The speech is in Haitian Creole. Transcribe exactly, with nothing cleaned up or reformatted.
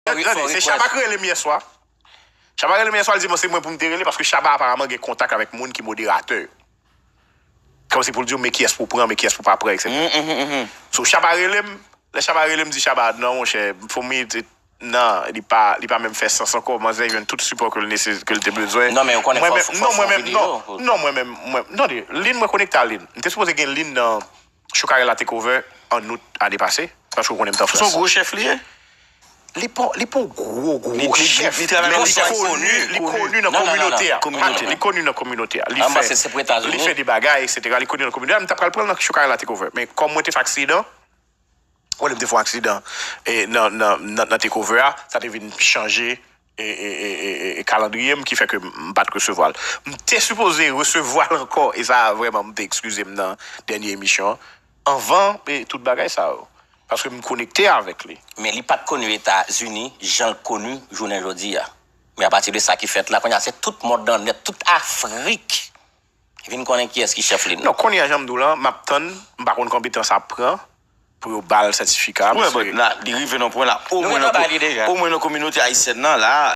Tande, se Shabba ki rele m yè swa. Shabba rele m yè swa, li di mwen se mwen pou m te rele, paske Shabba aparaman gen kontak avèk moun ki moderatè yo. Kòmsi pou l di w, men kiyès pou pran, men kiyès pou pa pran, et cetera. So, Shabba rele m, lè Shabba rele m, di Shabba, non, monchè, pou mi, nan, li pa, li pa menm fè sans ankò. Manzè jwenn tout sipò ke l nese-, ke l te bezwen. Non, men ou konnen fò, fò, fò fè yon videyo. Non, mwen menm, mwen, tande, Lin, mwen konekte a Lin. M te sipoze gen Lin nan Chokarella Takeover an out ane pase, paske ou konnen m t an Frans. Se yon gwo chèf li ye? Li pa, li pa yon gwo, gwo chèf, men li koni, li koni nan kominote a. Li koni nan kominote a. Li fè, li fè de bagay, et cetera. Li koni nan kominote a. M t ap pral pran l nan Chokarella Takeover. Men kòm mwen te fè aksidan, wè, lè m te fè yon aksidan e, nan, nan, nan, nan Takeover a, sa te vin chanje e, e, e, e, e kalandriye m ki fè ke m pa t resevwa l. M te sipoze resevwa l ankò, e sa vrèman, m te eskize m nan dènye emisyon an, anvan e, tout bagay sa yo. Paske m konekte avèk li. Men li pa t koni Etazini jan l koni jounen jodi a. Men apati de sa ki fèt la, kounye a se tout mond lan nèt, tout Afrik vin konnen kiyès ki chèf li. Non, kounye a jan m di w lan, m ap tann, m pa konn konbyen tan sa ap pran pou yo ba l sètifika. Wi, men la, li rive nan pwen la, omwen nan kominote ayisyèn nan, la,